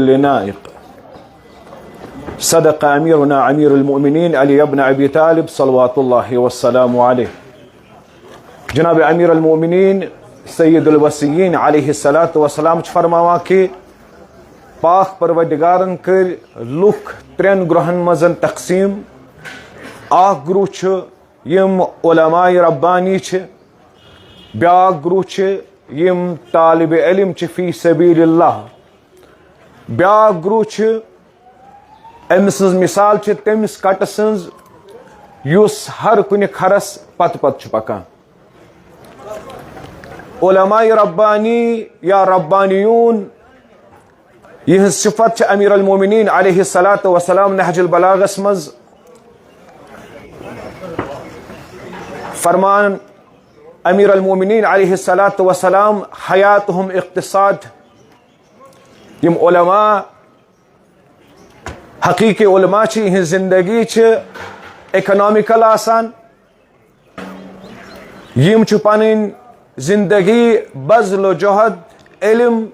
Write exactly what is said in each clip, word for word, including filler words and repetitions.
لنائق۔ صدق أميرنا أمير المؤمنين علي بن أبي طالب صلوات الله والسلام عليه۔ جناب امیر المؤمنین سید الوصیین علیہ الصلوۃ والسلام چھِ فرماوان کہ پاک پروردگارن کٔرۍ لُکھ ترٛٮ۪ن گروہن منٛز تقسیٖم۔ اکھ گروہ چھُ یِم علماء ربانی چھِ، بیٛاکھ گروہ چھِ یِم طالب علم چھِ فی سبیل اللہ، بیٛاکھ گروہ چھِ أمۍ سٕنٛز مثال چھِ تٔمِس کٹہٕ سٕنٛز یُس ہر کُنہِ کھرس پتہٕ پتہٕ چھُ پکان۔ علماء ربانی یا ربانیون، یِہنٛز صفت چھِ امیر المومنین علیہ الصلوۃ والسلام نہج البلاغس منٛز فرمان۔ امیر المومنین علیہ الصلوۃ والسلام حیاتہم اقتصاد، یِم علماء، حقیقی علماء چھِ، یِہنٛز زندگی چھِ اکنامیکل آسان۔ یِم چھِ پنٕنۍ زندگی بذل و جہد، علم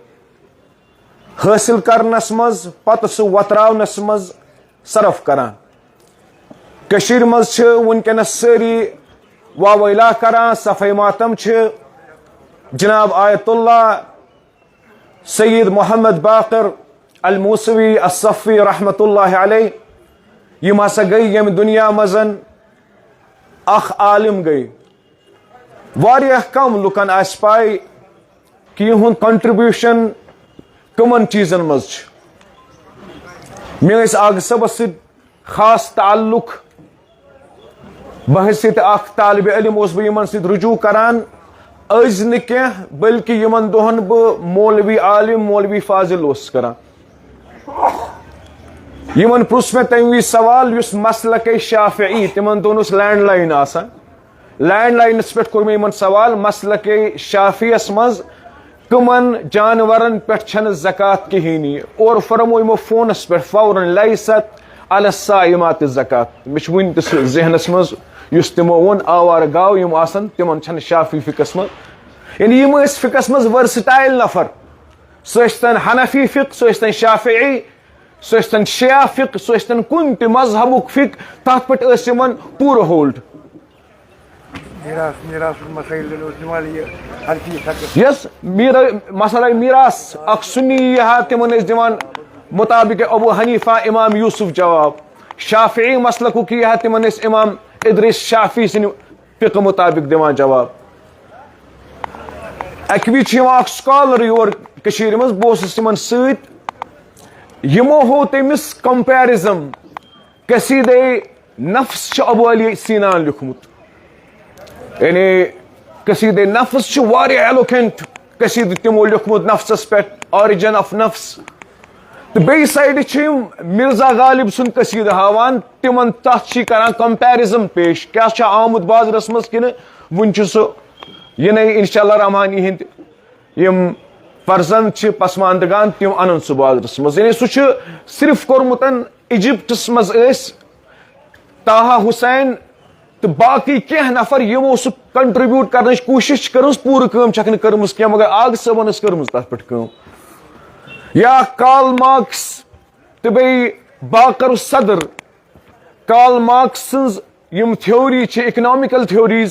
حٲصِل کرنس منٛز، پتہٕ سُہ وۄتراونس منٛز صرف کران۔ کٔشیٖرِ منٛز چھِ وٕنکیٚنس سٲری واویلا کران، صفائی ماتم چھِ۔ جناب آیت اللہ سید محمد باقر الموسوی الصفوی رحمت اللہ علیہ، یِم ہسا گٔے ییٚمہِ دُنیا منٛز اکھ عالم گٔے۔ واریاہ کم لُکن آسہِ پاے کہ یِہُنٛد contribution کٕمن چیٖزن منٛز چھُ۔ مےٚ ٲسۍ آغہٕ صٲبس سۭتۍ خاص تعلق۔ بحیثیت اکھ طالب علم اوس بہٕ یِمن سۭتۍ رجوع کران، أزۍ نہٕ کینٛہہ، بلکہِ یِمن دۄہن بہٕ مولوی عالم، مولوی فاضل اوسُس کران۔ یِمن پرُژھ مےٚ تمہِ وِزِ سوال، یُس مسلکے شافعی، تِمن دۄہن اوس لینڈ لائن آسان، لینڈ لائنس پٮ۪ٹھ کوٚر مےٚ یِمن سوال، مسلکے شافعیس منٛز کٕمن جانورن پٮ۪ٹھ چھنہٕ زکوٰۃ کِہیٖنۍ؟ اورٕ فرمو یِمو فونس پٮ۪ٹھ فوراً، "لیست علی الصائمات زکوٰۃ"۔ مےٚ چھُ وُنہِ تہِ سُہ ذہنس منٛز یُس تِمو ووٚن، آوارٕ گاو یِم آسن، تِمن چھنہٕ شافعی فقہس منٛز، یعنی یِم ٲسۍ فقہس منٛز versatile نفر، سُہ ٲسۍ تن حنفی فقہ، سُہ ٲسۍ تن شافعی، سُہ ٲسۍ تن شیعہ فقہ، سُہ ٲسۍ تن کُنہِ تہِ مذہبُک فقہ، تتھ پٮ۪ٹھ ٲسۍ یِمن پوٗرٕ hold۔ میراث، میراث المسائل اوس دِوان یہِ حنفی فقہ۔ یس میرا مسئلہ میراث اکھ سنی یہِ ہا تِمن ٲسۍ دِوان مطابق ابو حنیفہ امام یوسف جواب، شافعی مسلکُک یہِ ہا تِمن ٲسۍ امام ادریس شافعی سٕنٛدِ فقہ مطابق دِوان جواب۔ اکہِ وِزِ چھُ یِوان اکھ scholar یور کٔشیٖرِ منٛز، بہٕ اوسُس تِمن سۭتۍ، یِمو ہوو تٔمِس comparison قصیدے نفس چھُ ابو علی سیناہن لیوٗکھمُت۔ یعنی قصیدے نفس چھُ واریاہ eloquent قصیدٕ تِمو لیوٗکھمُت نفسس پٮ۪ٹھ، Origin of Nafs۔ تہٕ بیٚیہِ سایڈٕ چھِ یِم مرزا غالب سُنٛد قصیدٕ ہاوان، تِمن تتھ چھِ کران comparison پیش، کیٛاہ چھُ آمُت بازرس منٛز کِنہٕ وُنہِ چھُ سُہ یِنَے انشاءاللہ رحمان یِہِنٛدۍ یِم فرزند چھِ پسماندگان، تِم انن سُہ بازرس منٛز۔ یعنی سُہ چھُ صرف کوٚرمُت ایجپٹس منٛز ٲسۍ طاہا حسین تہٕ باقٕے کینٛہہ نفر، یِمو سُہ contribute کرنٕچ کوٗشش چھِ کٔرمٕژ، پوٗرٕ کٲم چھکھ نہٕ کٔرمٕژ کینٛہہ، مگر آغہٕ صٲبن ٲس کٔرمٕژ تتھ پٮ۪ٹھ کٲم۔ یا کارل مارکس تہٕ بیٚیہِ باقر صدر، کارل مارکس سٕنٛز یِم theory چھِ، economical theories،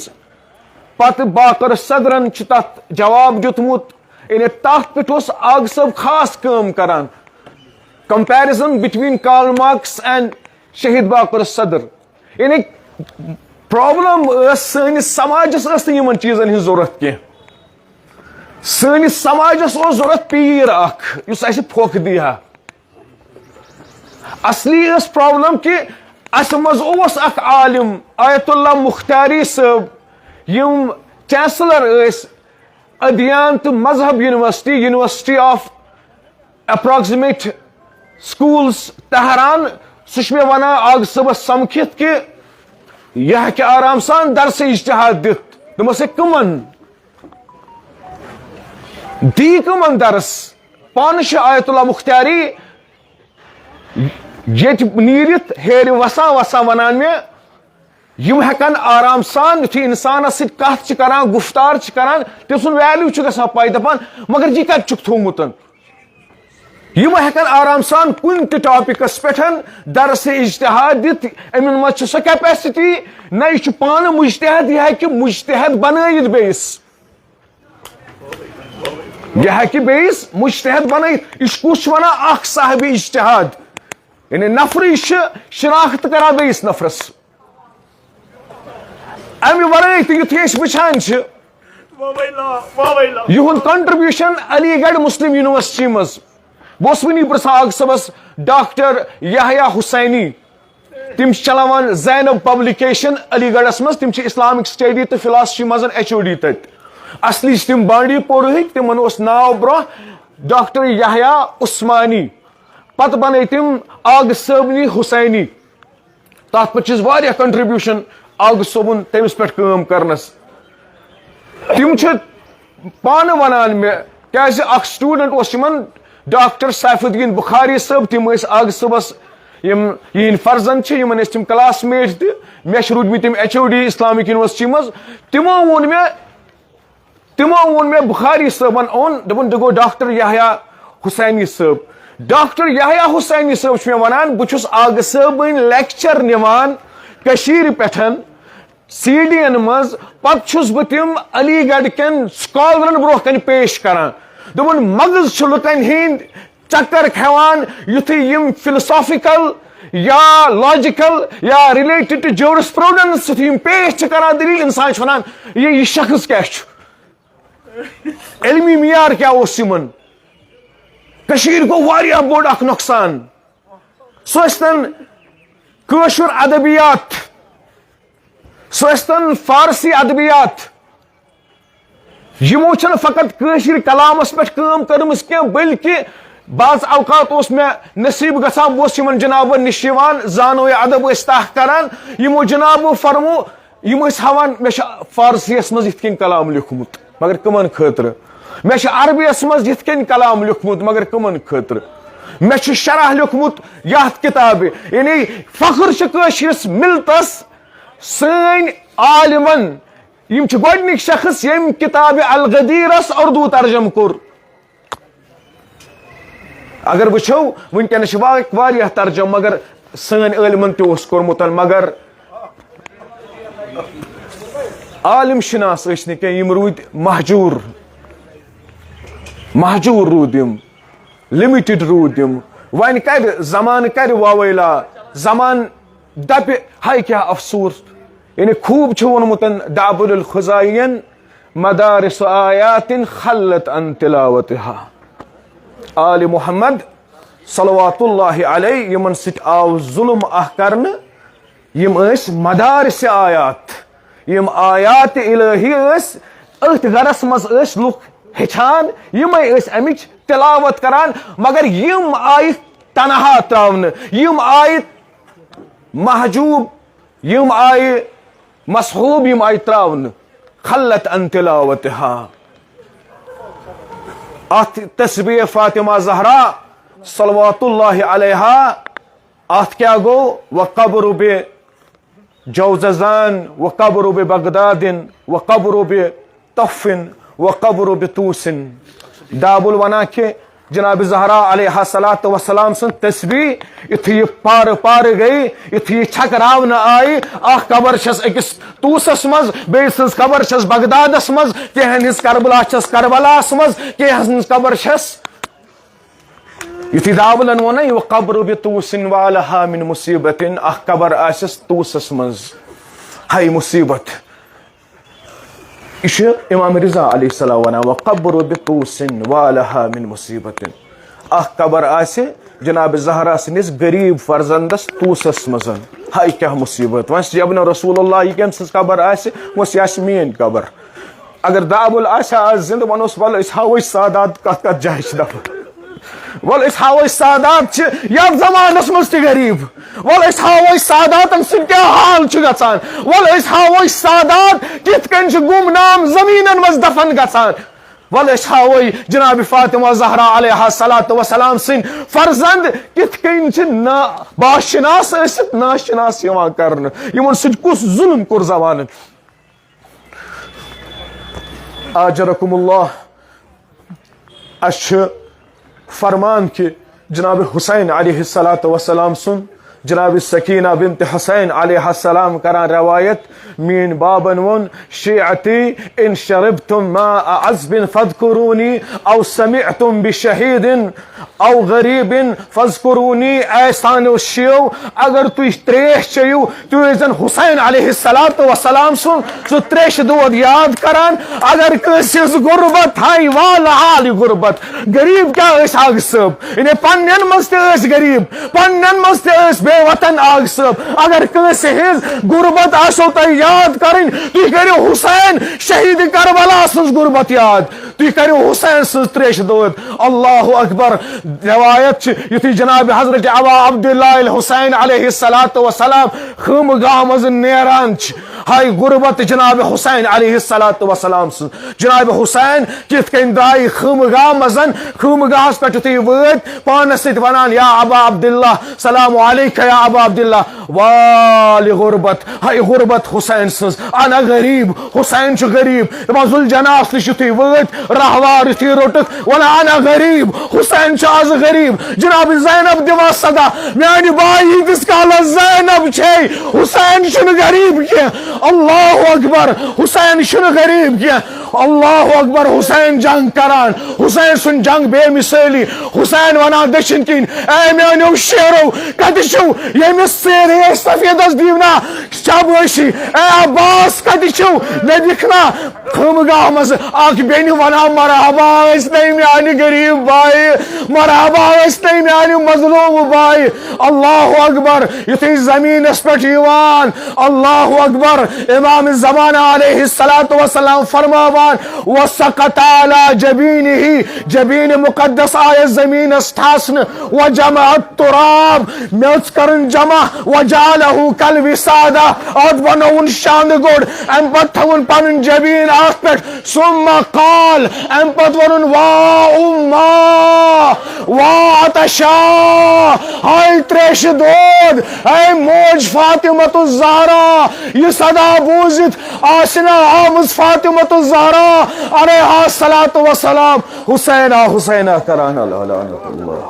پتہٕ باقر صدرن چھُ تتھ جواب دیُتمُت۔ یعنی تتھ پٮ۪ٹھ اوس آغہٕ صٲب خاص کٲم کران، comparison between Karl Marx and شہید باقر صدر۔ یعنی problem ٲس سٲنِس سماجس ٲس نہٕ یِمن چیٖزن ہٕنٛز ضروٗرت کینٛہہ۔ سٲنِس سماجس اوس ضروٗرت پیٖر اکھ یُس اسہِ پھۄکھ دی ہا۔ اصلی ٲس problem کہِ اسہِ منٛز اوس اکھ عالم آیت اللہ مختاری صٲب، یِم chancellor ٲسۍ ادیان تہٕ مذہب university، University of Approximate Schools Tehran۔ سُہ چھُ مےٚ ونان آغہٕ صٲبس سمکھِتھ کہِ یہِ ہیٚکہِ آرام سان درسہٕ اجتہاد دِتھ۔ دوٚپمس، ہے، کٕمن؟ دی کٕمن درس؟ پانہٕ چھُ آیت اللہ مختاری ییٚتہِ نیٖرِتھ ہیرِ وسان وسان ونان مےٚ، یِم ہیٚکن آرام سان یُتھُے انسانس سۭتۍ کتھ چھِ کران، گفتار چھِ کران، تٔمۍ سُنٛد value چھُ گژھان پاے، دپان، مگر یہِ کتہِ چھُکھ تھوٚومُت؟ یِم ہٮ۪کن آرام سان کُنہِ تہِ ٹاپکس پٮ۪ٹھ درس اجتہاد دِتھ۔ یِمن منٛز چھِ سۄ کیپیسٹی، نہ یہِ چھُ پانہٕ مجتہد، یہِ ہٮ۪کہِ مجتہد بنٲیِتھ بیٚیِس۔ یہِ ہٮ۪کہِ بیٚیِس مجتہد بنٲیِتھ۔ یہِ چھُ، کُس چھُ ونان اکھ صاحب اجتہاد؟ یعنی نفرٕے چھِ شناخت کران بیٚیِس نفرس۔ امہِ ورٲے تہِ یُتھُے أسۍ وٕچھان چھِ، یِہُنٛد کنٹریبیوشن علی گڑھ مسلم یونیورسٹی منٛز، بہٕ اوسُس وٕنی پرژھان آغا صٲبس، ڈاکٹر یحییٰ حسینی، تِم چھِ چلاوان زینب پبلیکیشن علی گڑھس منٛز، تِم چھِ اسلامک اسٹڈی تہٕ فلاسفی منٛز ایچ او ڈی تتہِ۔ اصلی چھِ تِم بانڈی پورہٕکۍ، تِمن اوس ناو برونٛہہ ڈاکٹر یحییٰ عثمانی، پتہٕ بنے تِم آغا صٲبنی حسینی۔ تتھ پٮ۪ٹھ چھِ واریاہ کنٹریبیوشن آغا صٲبُن تٔمِس پٮ۪ٹھ کٲم کرنس۔ تِم چھِ پانہٕ ونان مےٚ، کیازِ اکھ سٹوڈنٹ اوس یِمن، ڈاکٹر سیف الدین بخاری صٲب، تِم ٲسۍ آغا صٲبس، یِم یِہنٛدۍ فرزند چھِ، یِمن ٲسۍ تِم کلاس میٹ تہِ۔ مےٚ چھِ روٗدمٕتۍ تِم H O D Islamic university منٛز۔ تِمو ووٚن مےٚ، تِمو ووٚن مےٚ بخاری صٲبن اوٚن، دوٚپُن، "یہِ گوٚو ڈاکٹر یحییٰ حسینی صٲب۔" ڈاکٹر یحییٰ حسینی صٲب چھُ مےٚ ونان، بہٕ چھُس آغا صٲبٕنۍ لیکچر نِوان کٔشیٖرِ پٮ۪ٹھ، سی ڈی ین منٛز، پتہٕ چھُس بہٕ تِم علی گڑھ کٮ۪ن سکالرن برونٛہہ کنہِ پیش کران۔ دوٚپُن، مغز چھُ لُکن ہٕنٛدۍ چکر کھٮ۪وان، یُتھُے یِم فلسافیکل یا لاجیکل یا ریلیٹڈ ٹو جورسپروڈنس یُتھُے یِم پیش چھِ کران دٔلیٖل، انسان چھُ ونان، "یہِ، یہِ شخص کیٛاہ چھُ؟ علمی معیار کیٛاہ اوس یِمن؟" کٔشیٖرِ گوٚو واریاہ بوٚڑ اکھ نۄقصان۔ سُہ ٲسۍتن کٲشُر ادبیات، سُہ ٲسۍتن فارسی ادبیات، یِمو چھنہٕ فقط کٲشِر کلامس پٮ۪ٹھ کٲم کٔرمٕژ کینٛہہ، بلکہِ بعض اوقات اوس مےٚ نصیب گژھان، بہٕ اوسُس یِمن جنابن نِش یِوان، زانوے ادب ٲسۍ تاہ کران، یِمو جنابو فرمو، یِم ٲسۍ ہاوان، مےٚ چھُ فارسیَس منٛز یِتھ کٔنۍ کلام لیوٗکھمُت، مگر کٕمن خٲطرٕ؟ مےٚ چھُ عربیَس منٛز یِتھ کٔنۍ کلام لیوٗکھمُت، مگر کٕمن خٲطرٕ؟ مےٚ چھُ شرح لیوٗکھمُت یَتھ کِتابہِ۔ یعنی فخر چھُ کٲشرِس مِلتَس، سٲنۍ عالمن، یِم چھِ گۄڈٕنِکۍ شخص ییٚمۍ کِتابہِ الغدیرس اردو ترجمہٕ کوٚر۔ اگر وٕچھو، وٕنکیٚنس چھِ وا-، واریاہ ترجمہٕ، مگر سٲنۍ عٲلمن تہِ اوس کوٚرمُت، مگر عالم شناس ٲسۍ نہٕ کینٛہہ، یِم روٗدۍ مہجوٗر، مہجوٗر روٗدۍ یِم، لِمِٹِڈ روٗدۍ یِم۔ وۄنۍ کَرِ زمانہٕ، کَرِ واویلا، زمانہٕ دَپہِ، ہاے کیٛاہ افسوٗس۔ یعنی خوٗب چھُ ووٚنمُت دابل الخزاعین، مدارس آیات خلت عن تلاوتها۔ آل محمد صلوات اللہ علیہ، یِمن سۭتۍ آو ظلم اکھ کرنہٕ، یِم ٲسۍ مدارس آیات، یِم آیات الہی ٲسۍ، أتھۍ گرس منٛز ٲسۍ لُکھ ہیٚچھان، یِمے ٲسۍ امِچ تلاوت کران، مگر یِم آیہِ تنہا تراونہٕ، یِم آیہِ محجوب، یِم آیہِ مسحوب، یِم آیہِ تراونہٕ۔ خلت عن تلاوتها۔ اتھ تسبیح فاطمہ زہرا صلوات اللہ علیہا، اتھ کیٛاہ گوٚو؟ وقبر بجوززان، وقبر ببغداد، وقبر بطف، وقبر بطوس۔ دابل ونان کہ جناب زہرا علیہ الصلوۃ والسلام سٕنٛز تسبیح یُتھُے یہِ پارٕ پارٕ گٔے، یُتھُے یہِ چھکراونہٕ آیہِ، اکھ قبر چھس أکِس طوسس منٛز، بیٚیہِ سٕنٛز قبر چھس بغدادس منٛز، کینٛہن ہٕنٛز کربلا چھس کربلاہس منٛز، کینٛہن ہٕنٛز قبر چھس، یُتھُے دابلن ووٚن نا، "وقبر بطوس وَلَهَا مِن مُصِیبَةٍ"، اکھ قبر آسٮ۪س طوسس منٛز، ہاے مُصیبت۔ یہِ چھُ امام رضا علیہ السلام ونان، "وقبر بطوس وَلَهَا مِن مُصِیبَةٍ"۔ اکھ قبر آسہِ جناب زہرا سٕنٛدِس غریب فرزندس طوسس منٛز۔ ہاے کیٛاہ مُصیبت! وۄنۍ چھِ یبنہ رسول اللہ، یہِ کٔمۍ سٕنٛز قبر آسہِ؟ وۄنۍ یہِ آسہِ میٛٲنۍ قبر۔ اگر دابل آسہِ ہا آز زندٕ، ونوس، "ولہٕ أسۍ ہاوو أسۍ سادات کتھ کتھ جایہِ چھِ دفن۔ ولہٕ أسۍ ہاوو أسۍ سادات چھِ یتھ زمانس منٛز تہِ غریب۔ ولہٕ أسۍ ہاوو أسۍ ساداتن سۭتۍ کیٛاہ حال چھُ گژھان۔ ولہٕ أسۍ ہاوو أسۍ سادات کِتھ کٔنۍ چھِ گمنام زمینن منٛز دفن گژھان۔ ولہٕ أسۍ ہاوو جناب فاطمہ زہرا علیہ الصلوۃ والسلام سٕنٛدۍ فرزند کِتھ کٔنۍ چھِ نا-، باشناس ٲسِتھ ناشناس یِوان کرنہٕ۔ یِمن سۭتۍ کُس ظلم کوٚر زمانن؟" آجرکم اللہ۔ اَسہِ چھُ فرمان کہِ جناب حسین علیہ الصلوۃ والسلام سُنٛد، جناب سکینہ بنت حسین علیہ السلام کران روایت، میٲنۍ بابن ووٚن، شیعتی، ان شربتم ماء عذب فاذکرونی، او سمعتم بشہید او غریب فاذکرونی۔ اے سانیو شیو، اگر تُہۍ تریش چیٚیِو، تُہۍ ٲسۍزٮ۪ن حسین علیہ الصلوۃ والسلام سُنٛد سُہ تریشہِ دود یاد کران۔ اگر کٲنٛسہِ ہٕنٛز غربت، ہاے والہ حال یہِ غربت، غریب کیٛاہ ٲسۍ آغہٕ صٲب؟ یعنی پننٮ۪ن منٛز تہِ ٲسۍ غریب، پننٮ۪ن منٛز تہِ ٲسۍ بے وطن آغہٕ صٲب۔ اگر کٲنٛسہِ ہٕنٛز غربت آسیو تۄہہِ یاد کرٕنۍ، تُہۍ کٔرِو حسین شہید کربلا سٕنٛز غربت یاد، تُہۍ کٔرِو حسین سٕنٛز تریشہِ دود۔ اللہ اکبر۔ روایت چھِ، یُتھُے جناب حضرت ابا عبداللہ الحسین علیہ الصلوۃ والسلام خیمہٕ گاہ منٛز نیران چھِ، ہاے غربت جناب حسین علیہ الصلوۃ والسلام سٕنٛز۔ جناب حسین کِتھ کٔنۍ درٛاے خیمہٕ گاہ منٛز؟ خیمہٕ گاہس پٮ۪ٹھ یُتھُے وٲتۍ، پانس سۭتۍ ونان، یا ابا عبداللہ، سلام علیک یا ابا عبداللہ، والِ غربت، ہاے غربت حسین سٕنٛز، انا غریب، حسین چھُ غریب۔ دپان ذوالجناحس نِش یُتھُے وٲتۍ، راہوار یُتھُے روٚٹُکھ، ونان، انا غریب، حسین چھُ از غریب۔ جناب زینب دِوان صدا، میانہِ بایہِ، ییٖتِس کالس زینب چھے، حسین چھُنہٕ غریب کینٛہہ۔ اللہ اکبر، حسین چھُنہٕ غریب کینٛہہ۔ اللہ اکبر، حسین جنگ کران، حسین سُنٛد جنگ بے مثٲلی۔ حسین ونان دٔچھِنۍ کِنۍ، اے میٲنیو شیرو، کتہِ چھِو؟ ییٚمِس ریش سفیدس دیو نا شابٲشی۔ اے عباس، کتہِ چھِو؟ مےٚ دِکھ نا۔ خیمہٕ گاہ منٛز اکھ بیٚنہِ ونان، مرحبا ٲسۍ نے میانہِ غریب بایہِ، مرحبا ٲسۍ نے میانہِ مظلوم بایہِ۔ اللہ اکبر۔ یُتھُے زمینس پٮ۪ٹھ یِوان، اللہ اکبر، امام زمانہ علیہ الصلوۃ والسلام فرماوان، وسقط علی جبینہ، جبین مقدس آیس زمینس ٹھاسنہٕ، وجمع التراب، میٚژ کٔرٕن جمع، وجعلہ کالوسادہ، اتھ بنووُن شاندٕ گوٚڑ، امہِ پتہٕ تھوُن پنُن جبین اتھ پٮ۪ٹھ، ثم قال، امہِ پتہٕ ووٚنُن، وا اما، وا عطشا، ہاے تریشہِ دود، اے موج فاطمۃ الزہرا۔ یہِ صدا بوٗزِتھ آسہِ نا آمٕژ فاطمۃ الزہرا علیہا الصلوۃ والسلام حسینہ، حسینہ کران، لعنت اللہ۔